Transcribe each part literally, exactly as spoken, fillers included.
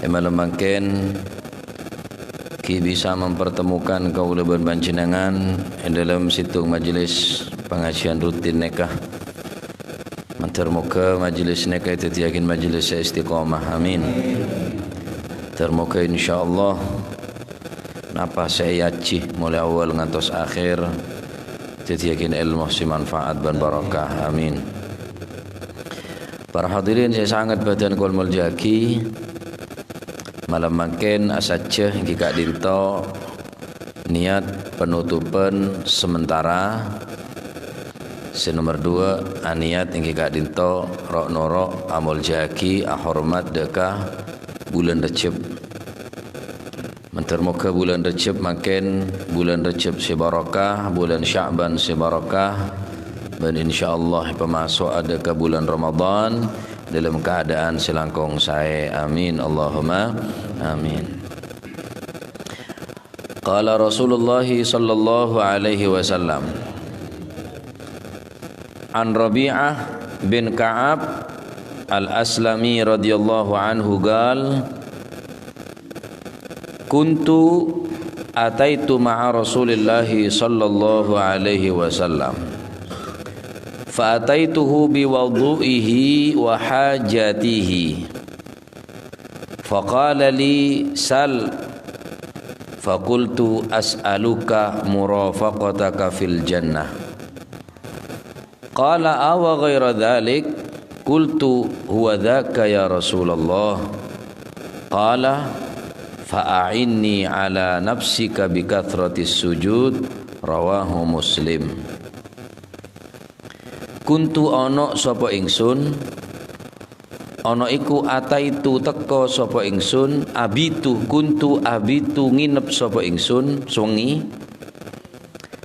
È malem mangkèn, ghi' bisa mempertemukan kaulâ bân panjhennengngan è dâlem sèttong majelis pangajian rutin nèka. Mandhâr moghâ majelis nèka èdhâddhiyâghin majelis sè istiqomah. Amin. Mandhâr moghâ, insyaallah, napa sè èajhi molaè awwal ngantos akhèr, èdhâddhiyâghin èlmo sè manfaat bân barokah. Amin. Para hadirin sè sanget bhâdhân kaulâ molja'aghi, malem mangkèn asajjhâ èngghi ka'dinto niyat penutupan sementara. Sè nomer duwâ', aniyat èngghi ka'dinto ro'-noro' amolja'aghi, ahormat dâ' ka bulân Rejjeb. Mandhâr moghâ bulân Rejjeb mangkèn bulân Rejjeb sè barokah, bulân Sya'ban sè barokah, bân insyaallah èpamaso'a dâ' ka bulân Ramadan dâlem keadaan sè langkong saè. Amin, Allahumma amin. Qala Rasulullah sallallahu alaihi wasallam, an Rabi'ah bin Ka'ab Al-Aslami radhiyallahu anhu qal, "Kuntu ataitu ma'a Rasulillahi sallallahu alaihi wasallam, fa ataituhu bi wudhu'ihi wa hajatihi, fa qala li, 'Sal,' fa qultu, 'As'aluka murafaqataka fil jannah.'" Qala, "Awa ghaira dhalik?" Qultu, "Huwa dhaka ya Rasulullah." Qala, "Fa a'inni ala nafsika bi kathratis sujud." Rawahu Muslim. Kuntu, ana sapa ingsun, ana iku, ataitu, teka sapa ingsun, abitu, kuntu abitu, nginep sapa ingsun, suwengi,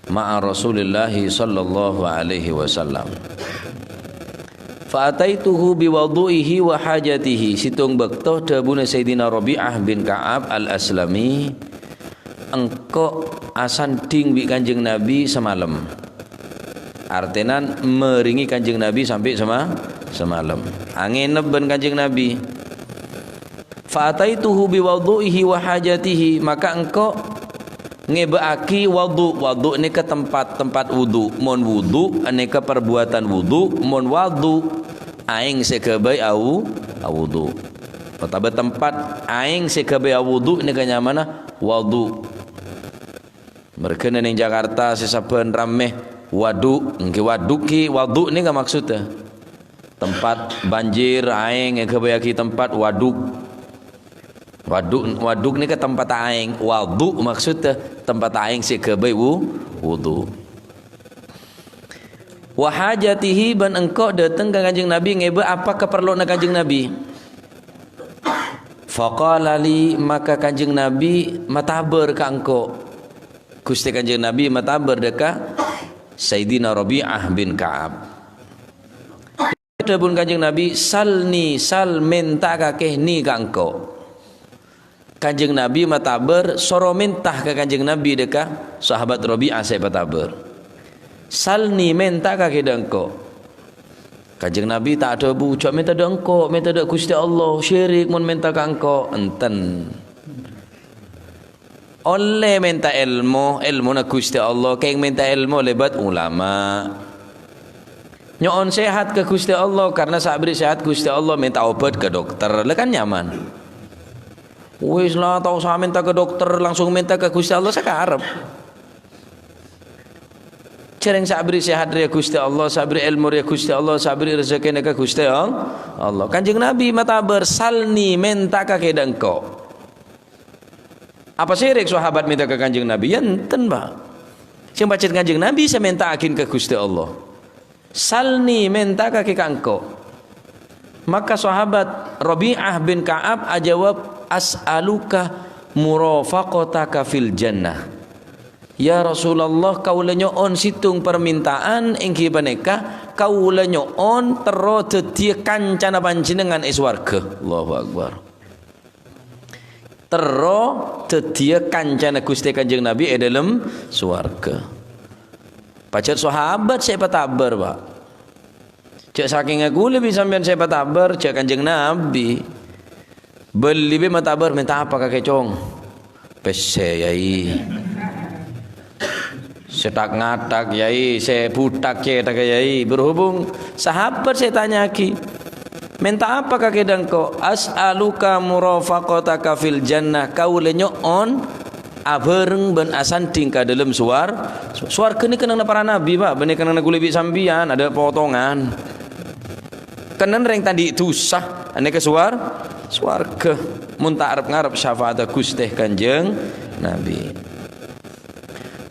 ma'a Rasulillahi sallallahu alaihi wasallam. Fa ataituhu bi wudhu'ihi wa hajatihi. Sèttong bâkto dhâbuna Sayyidina Rabi'ah bin Ka'ab Al-Aslami, "Engko' asandhing bi' Kanjeng Nabi samalem." Artèna marèngè Kanjeng Nabi sampè' sama-, samalem. Angenep bân Kanjeng Nabi. "Fa ataituhu bi wudhu'ihi wa hajatihi," maka engko' ngèbâ'aghi wudhu'. Wudhu' nèka tempat, tempat wudhu'. Mon wudhu' nèka perbuatan wudhu', mon wudhu', aèng sè ghâbây awu-, awudhu'. Otabâ tempat aèng sè ghâbây awudhu' nèka nyamana wudhu'. Marghâna neng Jakarta sè sabbhân rammè waduk, èngghi waduk ghi wudhu' nèka maksudda. Tempat banjir, aèng èghâbâyaghi tempat waduk. Waduk, waduk nèka tempat aèng, wudhu' maksudda tempat aèng sè ghâbây wu-, wudhu'. Wa hajatihi, bân engko' dâteng ka Kanjeng Nabi ngèbâ apa kaparlowanna Kanjeng Nabi. Faqala li, maka Kanjeng Nabi matabâr ka engko'. Ghustè Kanjeng Nabi matabâr dâ' ka Sayyidina Rabi'ah bin Ka'ab. Dhâbuna Kanjeng Nabi, "Salni, sal, mènta kakè ni ka engko'." Kanjeng Nabi matabâr, soro mènta ka Kanjeng Nabi dâ' ka sahabat Rabi'ah sè èpatabâr. "Salni, mènta kakè dâ' engko'." Kanjeng Nabi ta' adhâbu, "Jhâ' mènta dâ' engko', mènta dâ' Ghustè Allah, syirik mon mènta ka engko'." Enten. Ollè mènta èlmo, èlmona Ghustè Allah, kèng mènta èlmo lèbât ulama. Nyo'on sehat ka Ghustè Allah, karna saberri' sehat Ghustè Allah, mènta obat ka dokter, la kan nyaman. Wis la, ta' osa mènta ka dokter, langsung mènta ka Ghustè Allah sakarep. Jhâreng saberri' sehat rèya Ghustè Allah, saberri' èlmo rèya Ghustè Allah, saberri' rejhekkèna ka Ghustè Allah. Kanjeng Nabi matabâr, "Salni, mènta kakè dâ' engko'." Apa syirik sahabat mènta ka Kanjeng Nabi? Ya enten, Pak. Sè pajhât Kanjeng Nabi sè mènta'aghin ka Ghustè Allah. "Salni, mènta kakè ka engko'." Maka sahabat Rabi'ah bin Ka'ab ajâwâb, "As'aluka murafaqataka fil jannah." "Ya Rasulullah, kaulâ nyo'on sèttong parmènta'an, èngghi panèka kaulâ nyo'on terro dhâddhiyâ kancana panjhennengngan è sowarghâ." Allahu Akbar. Terro dhâddhiyâ kancana Ghustè Kanjeng Nabi è dâlem sowarghâ. Pajhât sahabat sè èpatabâr, Pak. Jhâ' sakèngnga kaulâ bi' sampèyan sè èpatabâr, jhâ' Kanjeng Nabi. Bâli bâi matabâr, "Mènta apa kakè, Cong?" "Pèssè, Yai." "Sè thak-ngathak, Yai, sè buthak cèthagghâ, Yai." Berhubung sahabat sè ètanya'aghi, "Mènta apa kakè dhâ' engko'?" "As'aluka murafaqataka fil jannah." Kaulâ nyo'on abhâreng bân asandhing ka dâlem suwar-, suwarghâ nèka kennengnganna para nabbhi, Pak, bânnè kennengnganna ghulâ bi' sampèyan, adâ' potongan. Kennengnganna rèng ta' andi' dhusa, anèka suwar-, suwarghâ. Mon ta' arep-ngarep syafa'atta Ghustè Kanjeng Nabbhi.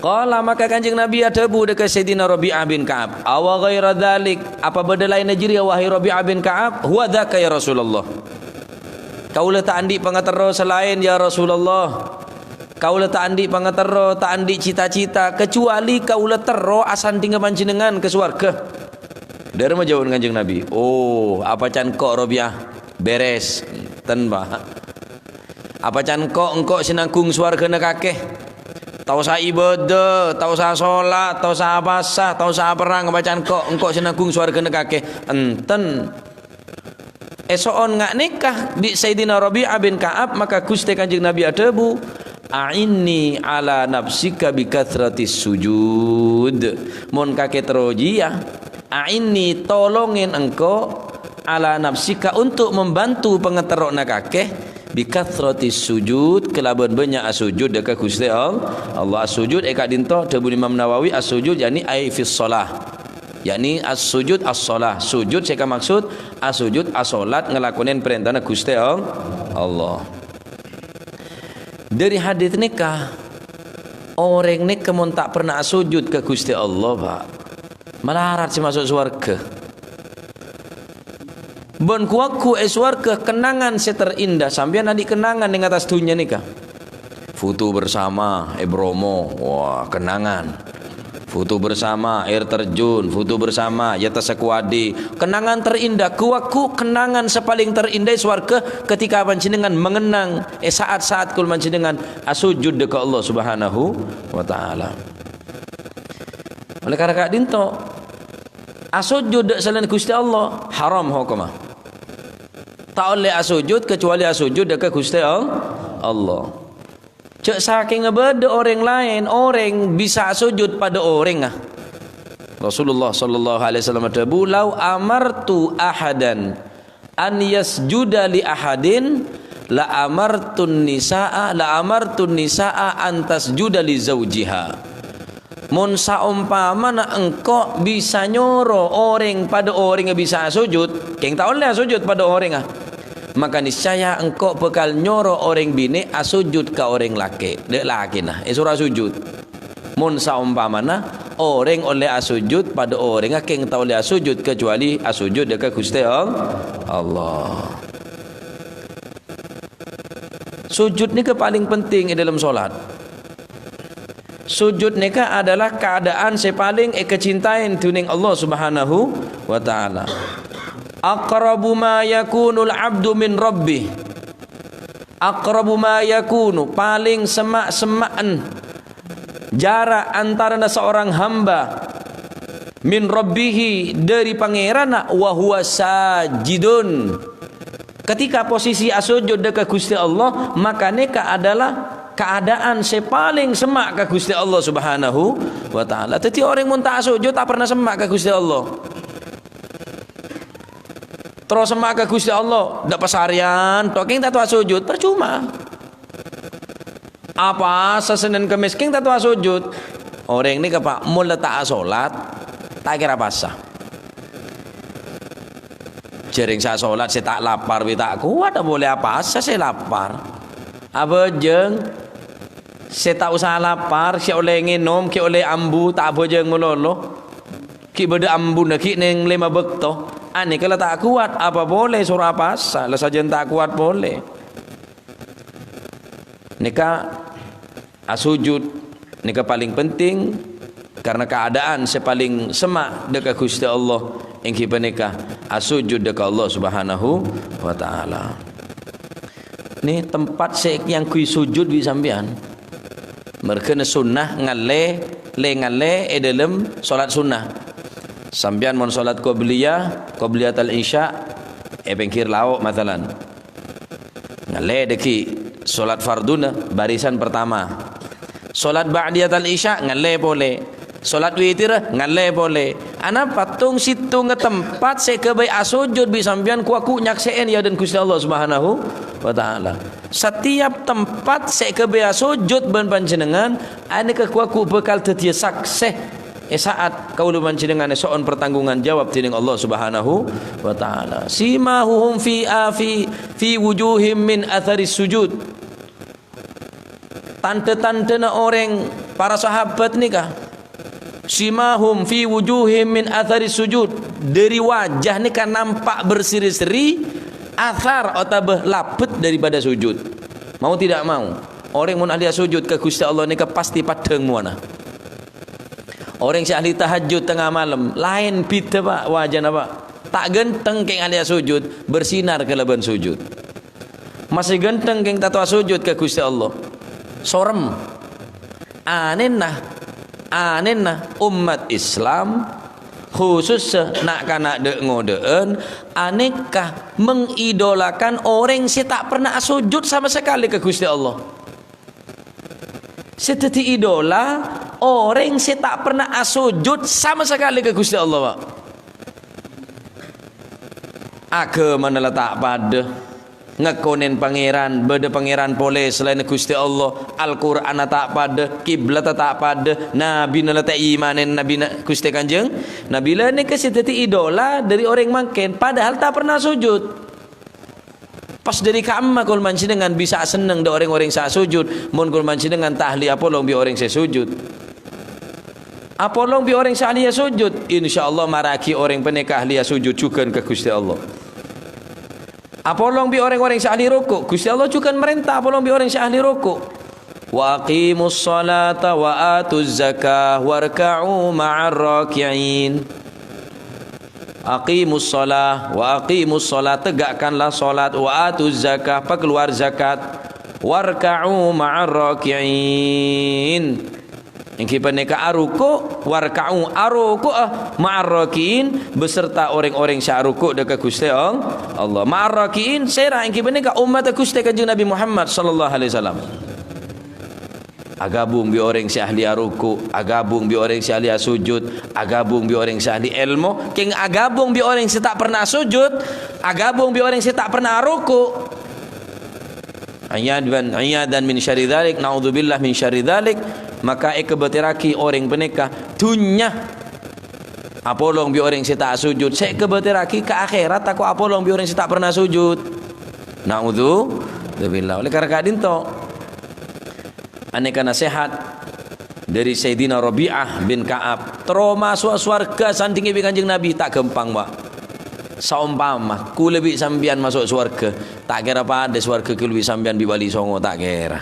Qala, maka Kanjeng Nabbhi adhâbu dhâ' ka Sayyidina Rabi'ah bin Ka'ab, "Awa ghaira dzalik, apa bâdâ laènna jârèya, wahai Rabi'ah bin Ka'ab?" "Huwa dzaka, ya Rasulullah. Kaulâ ta' andi' pangaterro salaèn, ya Rasulullah. Kaulâ ta' andi' pangaterro, ta' andi' cita-cita, kecuali kaulâ terro asandhingnga panjhennengngan ka sowarghâ." Dhâremma jâwâbhân Kanjeng Nabbhi, "Oh, apa can ko', Rabi'ah? Bèrès." "Enten, Pak." "Apa can ko', engko' sè nangghung sowarghâna kakè? Ta' osa ibadah, ta' osa solat, ta' osa apasa, ta' osa aperrang, apa can ko', engko' sè nangghung sowarghâna kakè?" "Enten." Èso'on nga' nèka bi' Sayyidina Rabi'ah bin Ka'ab, maka Ghustè Kanjeng Nabbhi adhâbu, "A'inni ala nafsika bi katsratis sujud." Mon kakè terro jiyâ, "A'inni, tolongè engko', ala nafsika, untuk membantu pangaterrona kakè, bi katsratis sujud, kalabân bânnya' asojud dhâ' ka Ghustè All-, Allah." Asojud è ka'dinto, dhâbuna Imam Nawawi, asojud, yakni ai fis shalah. Yakni as-sujud as-shalah. Sojud sè èkamaksud, asojud asolat ngalakonè parèntana Ghustè All-, Allah. Dhâri hadits nèka, orèng nèka mon ta' pernah asojud ka Ghustè Allah, Pak, malarat sè maso' sowarghâ. Bân ghu-lagghu è sowarghâ kennangan sè terindah. Sampèyan andi' kennangan neng attas dhunnya nèka. Foto bersama è Bromo, wah, kennangan. Foto bersama air terjun, foto bersama è attas Sukowardi. Kennangan terindah, ghu-lagghu kennangan sè palèng terindah è sowarghâ ketika panjhennengngan mengenang è saat-saat kaulâ panjhennengngan asojud dhâ' ka Allah Subhanahu wa Ta'ala. Oleh karana ka'dinto, asojud dhâ' salaèn Ghustè Allah haram hokomma. Ta' ollè asojud kecuali asojud dhâ' ka Ghustè All-, Allah. Jhâ' sakènga bâdâ orèng laèn, orèng bisa asojud padâ orèngnga. Rasulullah sallallahu alaihi wasallam adhâbu, "Lau amartu ahadan an yasjuda li ahadin, la amartun nisa'a, la amartun nisa'a an tasjuda li zaujiha." Mon saompamana engko' bisa nyoro orèng padâ orèngnga bisa asojud, kèng ta' ollè asojud padâ orèngnga, maka niscaya engko' bhâkal nyoro orèng binè' asojud ka orèng lakè', dhâ' lakèna èsoro asojud. Mon saompamana orèng ollè asojud padâ orèngnga, kèng ta' ollè asojud kecuali asojud dhâ' ka Ghustè All-, Allah. Sojud nèka palèng penting è dâlem solat. Sojud nèka adalah kaadaan sè palèng èkacintaè dhunèng Allah Subhanahu wa Ta'ala. Aqrabu ma yakunul abdu min rabbih. Aqrabu ma yakunu, palèng semma'-semma'en jarak antarana seorang hamba min rabbihi, dhâri Pangèranna, wa huwa sajidun. Ketika posisi asojud dhâ' ka Ghustè Allah, maka nèka adalah kaadaan sè palèng semma' ka Ghustè Allah Subhanahu wa Ta'ala. Dhâddhi, orèng mon ta' asojud, ta' pernah semma' ka Ghustè Allah. Terro semma' ka Ghustè Allah, dhâ' pasarèyan, to' kèng ta' towa asojud, percuma. Apasa Sennèn Kemmès kèng ta' towa asojud. Orèng nèka, Pak, mon la ta' asolat, ta' kèra apasa. Jhâreng sè asolat sè ta' lapar bhâi ta' kowat, apa polè apasa sè lapar. Abhâjâng, sè ta' osa lapar, sè ollè ngènom, ghi' ollè ambu, ta' abhâjâng malolo. Ghi' bâdâ ambuna, ghi' neng lèma bâkto. Anèka la ta' kowat, apa polè soro apasa, la sajân ta' kowat polè. Nèka asojud, nèka palèng penting, karena kaadaan sè palèng semma' dhâ' ka Ghustè Allah, èngghi panèka asojud dhâ' ka Allah Subhanahu wa Ta'ala. Nè tempat sè èangghuy sojud bi' sampèyan. Marghâna sunnah ngallè, lè-ngallè è dâlem solat sunnah. Sampèyan mon solat qobliyah, qobliyatal isya, è pèngghir lao', masalan. Ngallè dhâggi' salat fardhuna barisan pertama. Salat ba'diyatal isya ngallè polè. Salat witir ngallè polè. Anapa? Tong-sèttongnga tempat sè èghâbây asojud bi' sampèyan ku-, aku nyaksè'è è adâ'na Ghustè Allah Subhanahu wa Ta'ala. Setiap tempat sè èghâbây asojud bân panjhennengngan, anèka ku-, aku bhâkal dhâddhiyâ saksè è sa'at kaulâ panjhennengngan èso'on pertanggungan jawab dhinèng Allah Subhanahu wa Ta'ala. "Simahuhum fi afi-, fi wujuhim min atharis sujud." Tandhâ-tandhâna orèng para sahabat nèka, "Simahum fi wujuhim min atharis sujud." Dhâri wajah nèka nampa' berseri-seri athar otabâ labât daripada sujud. Mau tidak mau, orèng mon ahli asojud ka Ghustè Allah nèka pastè paddhâng mowana. Orèng sè ahli tahajjud tengnga malem, laèn bhidhâ, Pak, wajana, Pak. Ta' ghântheng kèng ahli asojud, bersinar kalabân sojud. Masè ghântheng kèng tanto asojud ka Ghustè Allah. Sorem. Anèna, anèna ommat Islam, khusussa na'-kana' dhâ'-ngodâ'ân, anèka mengidolakan orèng sè ta' pernah asojud sama sakalè ka Ghustè Allah. Sè dhâddhi idola orèng sè ta' pernah asojud sama sakalè ka Ghustè Allah, Pak. Aghâmana la ta' padâ, ngakonèn Pangèran, bâdâ Pangèran polè salaènna Ghustè Allah, Al-Qur'anna ta' padâ, kiblatta ta' padâ, nabina la ta' imanèn nabina Ghustè Kanjeng Nabi. La nèka sè dhâddhi idola dhâri orèng mangkèn, padahal ta' pernah sojud. Pas dhâri ka'emma kaulâ panjhennengngan bisa asenneng dâ' rèng-orèng sè asojud, mon kaulâ panjhennengngan ta' ahli apolong bi' orèng sè sojud. Apolong bi' orèng sè ahli asojud, insyaallah maraghi orèng panèka ahli asojud jhughân ka Ghustè Allah. Apolong bi' orèng-orèng sè ahli roko', Ghustè Allah jhughân marènta apolong bi' orèng sè ahli roko'. "Wa aqimus sholata wa atuz zakah warka'u ma'ar raki'in." Aqimus shalah, wa aqimus shalah, tegakkanlah salat, wa atuz zakah, pakalowar zakat, warka'u ma'ar raki'in. Èngghi panèka aruku', warka'u, aruku'a, ma'ar raki'in, beserta orèng-orèng sè aruku' dâ' ka Ghustè All-, Allah. Ma'ar raki'in, sèra èngghi panèka ommatta Ghustè Kanjeng Nabi Muhammad sallallahu alaihi wasallam. Aghâbung bi' orèng sè ahli aruku', aghâbung bi' orèng sè ahli asojud, aghâbung bi' orèng sè ahli èlmo, kèng aghâbung bi' orèng sè ta' pernah asojud, aghâbung bi' orèng sè ta' pernah aruku'. Iyadan, iyadan min syarri dzalik, naudzubillah min syarri dzalik, maka èkabâtèrraghi orèng panèka dhunnya. Apolong bi' orèng sè ta' asojud, sè èkabâtèrraghi ka akhèrat tako' apolong bi' orèng sè ta' pernah asojud. Naudzubillah. Oleh karena ka'dinto, anèka nasèhat dhâri Sayyidina Rabi'ah bin Ka'ab. Terro maso'a sowarghâ sandhingnga bi' Kanjeng Nabi, ta' ghâmpang, Pak. Saompama kaulâ bi' sampèyan maso' sowarghâ, ta' kèra padâ sowarghâ kaulâ bi' sampèyan bi' Wali Songo, ta' kèra.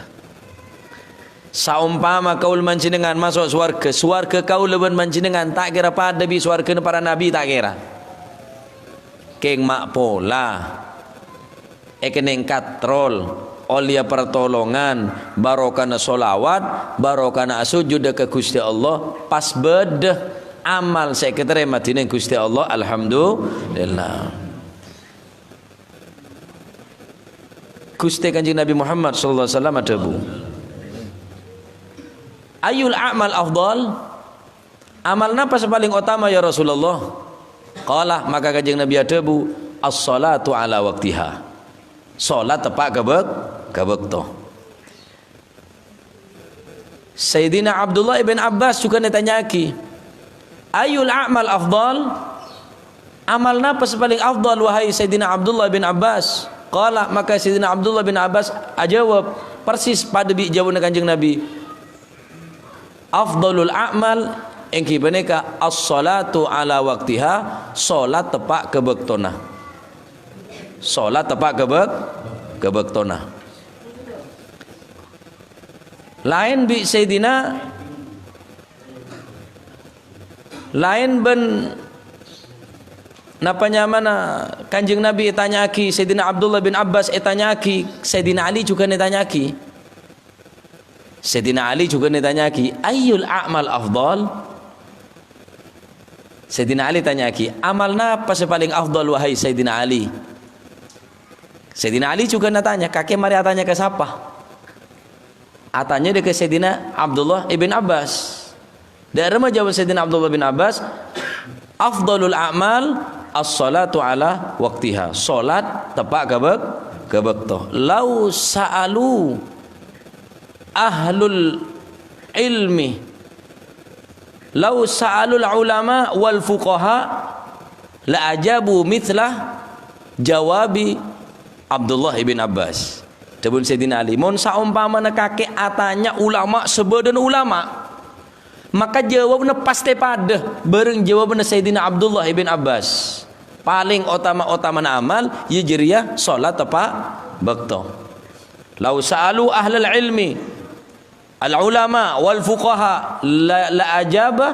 Saompama kaulâ manjhennengngan maso' sowarghâ, sowarghâ kaulâ bân manjhennengngan ta' kèra padâ bi' sowarghâna para nabi, ta' kèra. Kèng ma' pola. Èkennèng katrol, ollèya partolongan, barokana sholawat, barokana asojud ka Ghustè Allah, pas bâdâ amal sè èkatarèma dhinèng Ghustè Allah, alhamdulillah. Ghustè Kanjeng Nabi Muhammad sallallahu alaihi wasallam adhâbu, "Ayyul a'mal afdal?" Amal napa sè palèng otama, ya Rasulullah? Qala, maka Kanjeng Nabi adhâbu, "As-shalatu ala waqtiha." Salat teppa' ka bâk-, ka bâkto. Sayyidina Abdullah ibn Abbas jhughân ètanya'aghi, "Ayyul a'mal afdal?" Amal napa sè palèng afdal, wahai Sayyidina Abdullah bin Abbas? Qala, maka Sayyidina Abdullah bin Abbas ajâwâb persis padâ bi' jâwâbbhânna Kanjeng Nabi. Afdalul a'mal èngghi panèka as-shalatu ala waqtiha, salat teppa' ka bâktona. Salat teppa' ka bâk-, ka bâktona. Laèn bi' Sayyidina, laèn bân napa nyamana Kanjeng Nabi ètanya'aghi, Sayyidina Abdullah bin Abbas ètanya'aghi, Sayyidina Ali jhughân ètanya'aghi. Sayyidina Ali jhughân ètanya'aghi, "Ayyul a'mal afdal?" Sayyidina Ali tanya'aghi, "Amal napa sè palèng afdal, wahai Sayyidina Ali?" Sayyidina Ali juga natanya, "Kakè marè atanya ka sapa?" Atanya dâ' ka Sayyidina Abdullah ibn Abbas. Dâ' remma jawab Sayyidina Abdullah bin Abbas, "Afdhalul a'mal as-salatu ala waqtiha." Salat teppa' ka bâk-, ka bâkto. "Lau sa'alu ahlul ilmi, lau sa'alul ulama wal fuqaha la ajabu mithla jawabi Abdullah ibn Abbas." Dhâbuna Sayyidina Ali, "Mon saompamana kakè atanya ulama sabâdhâna ulama, maka jawabanna pastè padâ bâreng jawabanna Sayyidina Abdullah ibn Abbas. Palèng otama-otamana amal, iyâ jârèya salat teppa' bâkto. Lau sa'alu ahlal ilmi, al ulama wal fuqaha la, la ajaba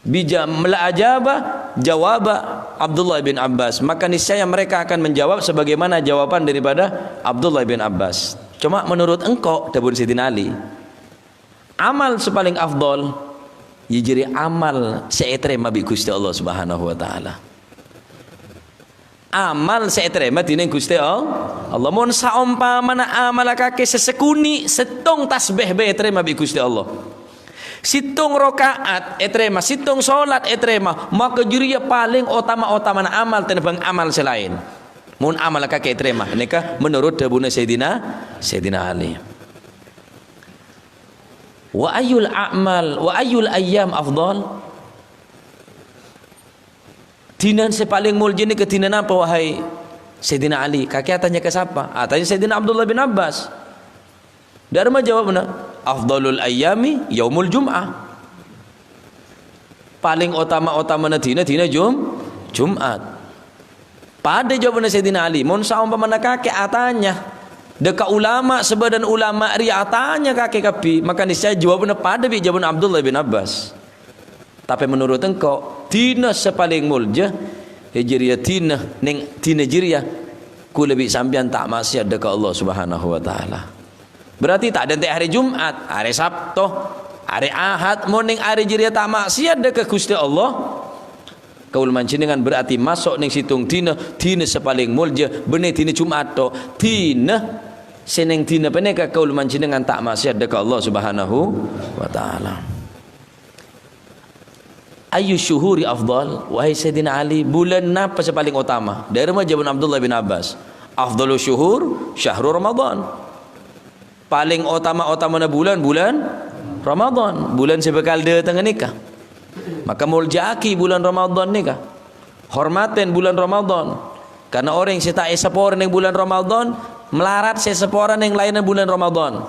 bijam, la ajaba jawaba Abdullah bin Abbas. Maka niscaya mereka akan menjawab sebagaimana jawaban daripada Abdullah bin Abbas. Cuma menurut engko'," dhâbuna Sayyidina Ali, "amal sè palèng afdhal, iyâ jârèya amal sè ètarèma bi' Ghustè Allah Subhanahu wa Ta'ala." Amal sè ètarèma dhinèng Ghustè All-, Allah. Mon saompamana amalla kakè sè sakonè', sèttong tasbih bhâi ètarèma bi' Ghustè Allah. Sèttong raka'at ètarèma, sèttong salat ètarèma, maka jârèya palèng otama-otamana amal tènèbhâng amal sè laèn. Mon amalla kakè ètarèma, nèka menurut dhâbuna Sayyidina, Sayyidina Ali. "Wa ayyul a'mal, wa ayyul ayyam afdhal?" Dina sè palèng molja nèka dina napa, wahai Sayyidina Ali? Kakè atanya ka sapa? Atanya Sayyidina Abdullah bin Abbas. Dâ' remma jawabna, "Afdhalul ayyami yaumul jum'ah." Palèng otama-otamana dina, dina Jum-, Jum'at. Padâ jawabna Sayyidina Ali, "Mon saompamana kakè atanya dâ' ka ulama, sabâdhân ulama rèya atanya kakè kabbhi, maka niscaya jawabna padâ bi' jawabna Abdullah bin Abbas." Tapè menurut engko', dina sè palèng molja, iyâ jârèya dina, nèng dina jârèya, kaulâ bi' sampèyan ta' maksiat dâ' ka Allah Subhanahu wa Ta'ala. Berarti ta' dântè' hari Jumat, hari Sabtu, hari Ahad, mon nèng hari jârèya ta' maksiat dâ' ka Ghustè Allah, kaulâ manjhennengngan berarti maso' nèng sèttong dina, dina sè palèng molja, bânnè dina Jumat to, dina sè nèng dina panèka kaulâ manjhennengngan ta' maksiat dâ' ka Allah Subhanahu wa Ta'ala. "Ayyu syuhuri afdal?" Wahai Sayyidina Ali, bulân napa sè palèng otama? Dâ' remma jawabna Abdullah bin Abbas, "Afdalu syuhur syahru Ramadan." Palèng otama-otamana bulân, bulân Ramadan, bulân sè bhâkal dâtengnga nèka. Maka molja'aghi bulân Ramadan nèka. Hormatè bulân Ramadan. Karna orèng sè ta' èsapora nèng bulân Ramadan, malarat sè èsapora nèng laènna bulân Ramadan.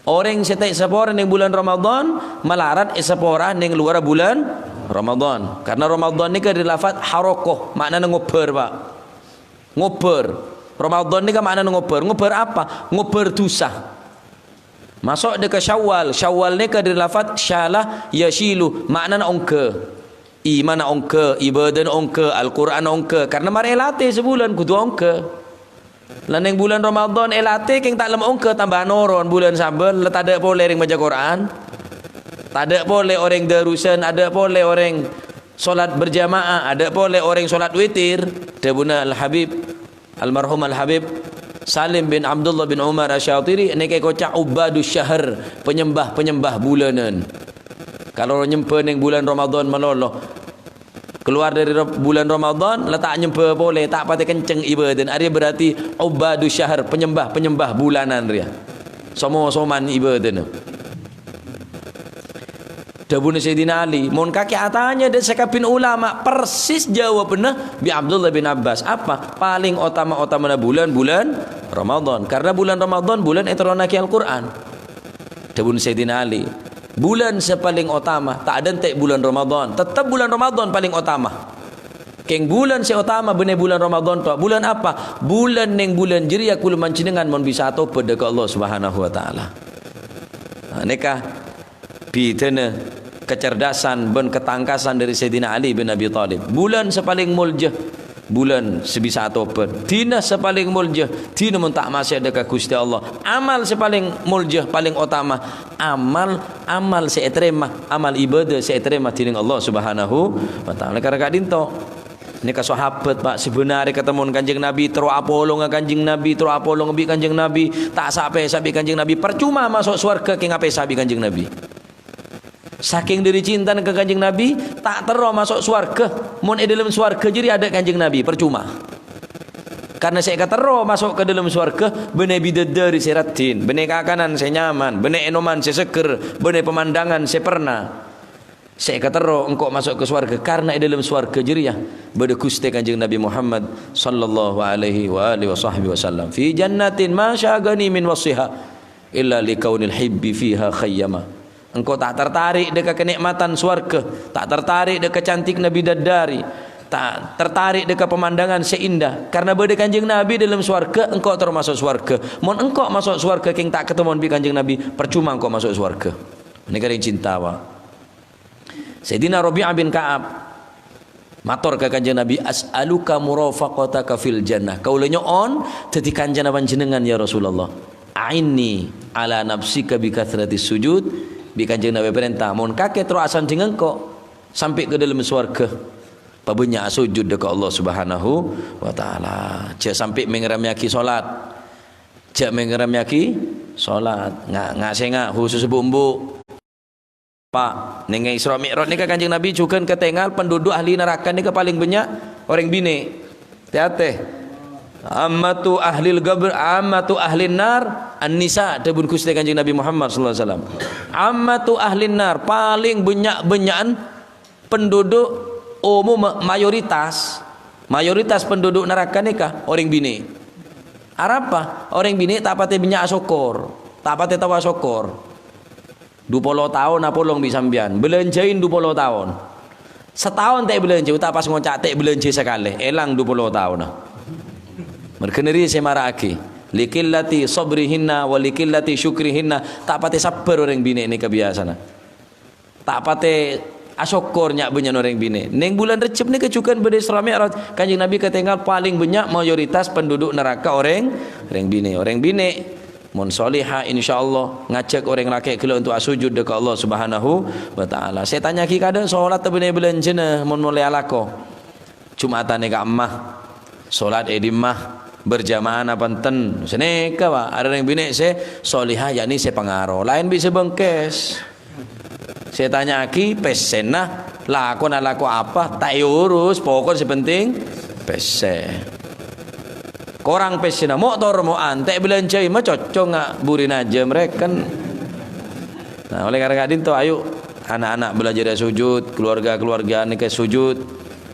Orèng sè ta' èsapora nèng bulân Ramadan, malarat èsapora nèng lowarra bulân Ramadan. Karna Ramadan nèka dâri lafat haroko, ma'nana ngobbhâr, Pak. Ngobbhâr. Ramadan nèka ma'nana ngobbhâr. Ngobbhâr apa? Ngobbhâr dhusa. Maso' dâ' ka Syawal. Syawal nèka dâri lafat syala yasyilu, ma'nana ongghâ. Imanna ongghâ, ibâdâna ongghâ, Al-Qur'an ongghâ. Karna marè èlatè sabulân, kodhu ongghâ. La nèng bulân Ramadan èlatè kèng ta' lem ongghâ, tamba noron bulân sabâ', la tadâ' polè orèng maca Qur'an. Tadâ' polè orèng darusan, adâ' polè orèng solat berjamaah, adâ' polè orèng solat witir. Dhâbuna Al-Habib, almarhum Al-Habib Salim bin Abdullah bin Umar Asy-Syatiri, nèka èkoca' ubadus syahr, penyembah-penyembah bulanan. Kalo nyembâ nèng bulân Ramadan malolo, kalowar dâri Ra-, bulân Ramadan, la ta' nyembâ polè, ta' patè kenceng ibâdâna. Arèya berarti ubadus syahr, penyembah-penyembah bulanan rèya. Somo-soman ibâdâna. Dhâbuna Sayyidina Ali, "Mon kakè atanya dâ' sakabbhiyân ulama, persis jawabna bi' Abdullah bin Abbas. Apa? Palèng otama-otamana bulân, bulân Ramadan. Karna bulân Ramadan bulân ètoronnaghi Al-Qur'an." Dhâbuna Sayyidina Ali, "Bulân sè palèng otama, ta' dântè' bulân Ramadan. Tettep bulân Ramadan palèng otama. Kèng bulân sè otama bânnè bulân Ramadan to. Bulân apa? Bulân nèng bulân jârèya kaulâ manjhennengngan mon bisa atobât dâ' ka Allah Subhanahu wa Ta'ala." Nah, nèka bhidhâna kacerdasan bân katangkasan dâri Sayyidina Ali bin Abi Thalib. Bulân sè palèng molja, bulân sè bisa atobât. Dina sè palèng molja, dina mon ta' maksiat dâ' ka Ghustè Allah. Amal sè palèng molja, palèng otama, amal, amal sè ètarèma, amal ibâdâ sè ètarèma dhinèng Allah Subhanahu wa Ta'ala. Karana ka'dinto, Nèka sahabat, Pak, sè bânarè katemmon Kanjeng Nabi, terro apolonga Kanjeng Nabi, terro apolonga bi' Kanjeng Nabi, ta' sa'-pèsa' bi' Kanjeng Nabi, parcoma maso' sowarghâ kèng apèsa bi' Kanjeng Nabi. Sakèng dhâri cintana ka Kanjeng Nabi, ta' terro maso' sowarghâ. Mon è dhâlem sowarghâ jârèya adâ' Kanjeng Nabi, parcoma. Karna sè èkaterro maso' ka dhâlem sowarghâ, bânnè bidadari sè raddhin, bânnè kakanan sè nyaman, bânnè ènoman sè seggher, bânnè pamandhangan sè perna. Sè èkaterro engko' maso' ka sowarghâ, karna è dhâlem sowarghâ jârèya bâdâ Ghustè Kanjeng Nabi Muhammad sallallahu alaihi wa alihi wa sahbihi wasallam. "Fi jannatin ma syaghani min wasfiha illa likaunil hibbi fiha khayyama." Engko' ta' tertarik dâ' ka kanè'matan sowarghâ, ta' tertarik dâ' ka cantikna bidadari, ta' tertarik dâ' ka pamandhangan sè indah. Karna bâdâ Kanjeng Nabi dhâlem sowarghâ, engko' terro maso' sowarghâ. Mon engko' maso' sowarghâ kèng ta' katemmon bi' Kanjeng Nabi, parcoma engko' maso' sowarghâ. Nèka rèng cinta, Pak. Sayyidina Rabi'ah bin Ka'ab mator ka Kanjeng Nabi, "As'aluka murafaqataka fil jannah." Kaulâ nyo'on dhâddhi kancana panjhennengngan, ya Rasulullah. "A'inni ala nafsika bi katsratis sujud." Bi' Kanjeng Nabi parènta, "Mon kakè terro asandhing engko' sampè' ka dhâlem sowarghâ, pabânnya' asojud dâ' ka Allah Subhanahu wa Ta'ala. Jhâ' sampè' mèngèrèmèyaghi solat. Jhâ' mèngèrèmèyaghi solat. Nga', nga' sènga', husus bu'-embu'." Pa', neng Isra Mi'raj nèka Kanjeng Nabi jhughân katèngal penduduk ahli naraka nèka palèng bânnya' orèng binè'. Tè-atè. "Ammatu ahlil gabr, ammatu ahlin nar, an-nisa," dhâbuna Ghustè Kanjeng Nabi Muhammad sallallahu alaihi wasallam. "Ammatu ahlin nar," palèng bânnya'-bânnya'an penduduk umum mayoritas, mayoritas penduduk naraka nèka orèng binè'. Arapa? Orèng binè' ta' patè bânnya' asokkor, ta' patè tao asokkor. Du polo taon apolong bi' sampèyan, bâlânjhâi du polo taon. Sataon ta' èbâlânjhâ, ta' pas ngoca' ta' èbâlânjhâ sakalè, èlang du polo taonna. Merghâna rèya sè mara'aghi, "Liqillati sabrihinna wa liqillati syukrihinna," ta' patè sabbhâr orèng binè' nèka biyasana. Ta' patè asokkor nya'-bânnya'an orèng binè'. Neng bulân Rejjeb nèka jhughân bâdâ Isra Mi'raj, Kanjeng Nabi katèngal palèng bânnya' mayoritas penduduk naraka orèng, orèng binè'. Orèng binè', mon soleha, insyaallah ngajhâk orèng lakè' ghellâ' untuk asojud dâ' ka Allah Subhanahu wa Ta'ala. Sè ètanya'aghi kadâ' solat bânnè bâlânjhâna mon molè alako. Jum'atan è ka'emma, solat è dimma, berjamaah napa enten. Sanèka, Pak, arè orèng binè' sè soleha, yakni sè pangaro. Laèn bi' sè bengkes. Sè ètanya'aghi pèssèna, lakona lako apa, ta' èurus, pokok sè penting pèssè. Korang pèssèna, motor mo'an, ta' èbâlânjhâi, ma cocconga burina jhâm rèken. Nah, oleh karena ka'dinto, ayo, ana'-ana' belajar sujud, keluarga-keluarga nèka sujud,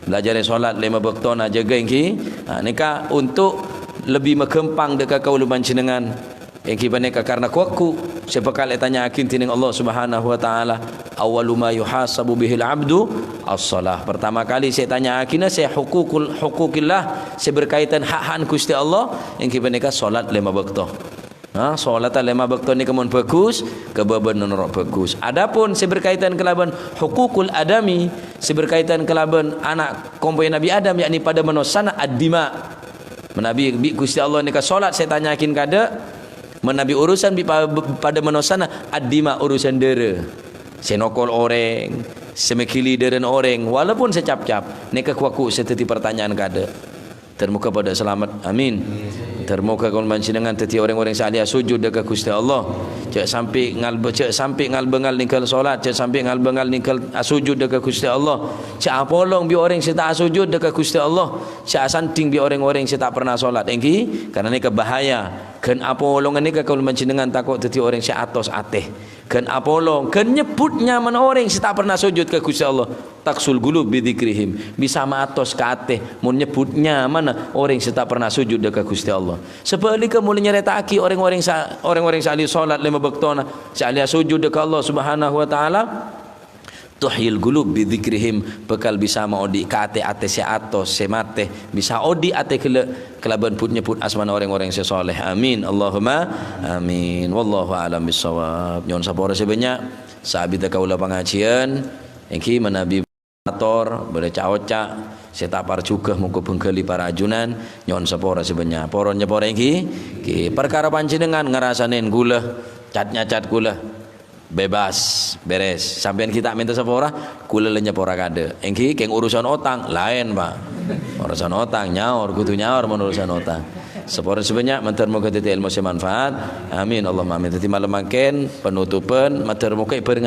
belajar solat lèma bâktona, jâgâ èngghi. Nah, nèka untuk lebih maghâmpang dâ' ka kaulâ panjhennengngan. Èngghi panèka karna ghu-lagghu sè bhâkal ètanya'aghi dhinèng Allah Subhanahu wa Ta'ala, "Awwalu ma yuhasabu bihil abdu as-shalah." Pertama kali sè ètanya'aghina sè hukukul, hukukillah, sè berkaitan hak-hakan Ghustè Allah, èngghi panèka solat lèma bâkto. Nah, solatta lèma bâkto nèka mon bhâghus, kabâbâna noro' bhâghus. Adapun sè berkaitan kalabân hukukul adami, sè berkaitan kalabân ana' kompoyya Nabbhi Adam, yakni padâ manossana, ad-dima. Manabi bi' Ghustè Allah nèka solat sè ètanya'aghi kadâ', manabi urusan bi' pa-, padâ manossana, ad-dima, urusan dârâ. Sè nokol orèng, sè mèghili dârâna orèng, walaupun sè cap-cap, nèka ghu-lagghu sè dhâddhi partanya'an kadâ'. Dhâr moghâ padâ salamet. Amin. Dhâr moghâ kaulâ panjhennengngan dhâddhi rèng-orèng sè ahli asojud dâ' ka Ghustè Allah. Jhâ' sampè' ngalbâ-, jhâ' sampè' ngal-bângal nèngghâl solat, jâ' sampè' ngal-bângal nèngghâl asojud dâ' ka Ghustè Allah. Jhâ' apolong bi' orèng sè ta' asojud dâ' ka Ghustè Allah. Jhâ' asandhing bi' orèng-orèng sè ta' perna solat. Èngghi, karna nèka bahaya. Ghân apolongan nèka kaulâ panjhennengngan tako' dhâddhi orèng sè atos atè. Ghân apolong, ghân nyebbhut nyamana orèng sè ta' perna sojud ka Ghustè Allah. Taksul qulub bi dzikrihim. Bisa maatos ka atè mon nyebbhut nyamana orèng sè ta' perna sojud dâ' ka Ghustè Allah. Sabhâligghâ, mon nyarèta'aghi orèng-orèng sa-, orèng-orèng sè ahli solat lèma bâktona, sè ahli asojud dâ' ka Allah Subhanahu wa Ta'ala, tuhyil qulub bi dzikrihim, bhâkal bisa maodi' ka atè-atè sè atos, sè matè, bisa odi' atè ghellâ' kalabân bhut-nyebbhut asmana orèng-orèng sè soleh. Amin. Allahumma amin. Wallahu a'lam bissawab. Nyo'on sapora sè bânnya'. Sa'abiddhâ kaulâ pangajiyân, èngghi manabi mator, bâdâ ca'-oca' sè ta' parjhughâ, mongghâ bhânggâli para ajunan. Nyo'on sapora sè bânnya'. Poro nyapora èngghi. Èngghi. Parkara panjhennengngan ngarasanè ghulâ, cat-nyacat ghulâ. Bebas, beres. Sampèyan ghi' ta' mènta sapora, ghulâ la nyapora kadâ'. Èngghi, kèng urusan otang, laèn, Pak. Urusan otang, nyaor, kodhu nyaor mon urusan otang. Saporana sè bânnya', mandhâr moghâ dhâddhi èlmo sè manfaat. Amin, Allahumma amin. Dhâddhi malem mangkèn, penutupan, mandhâr moghâ èbhâreng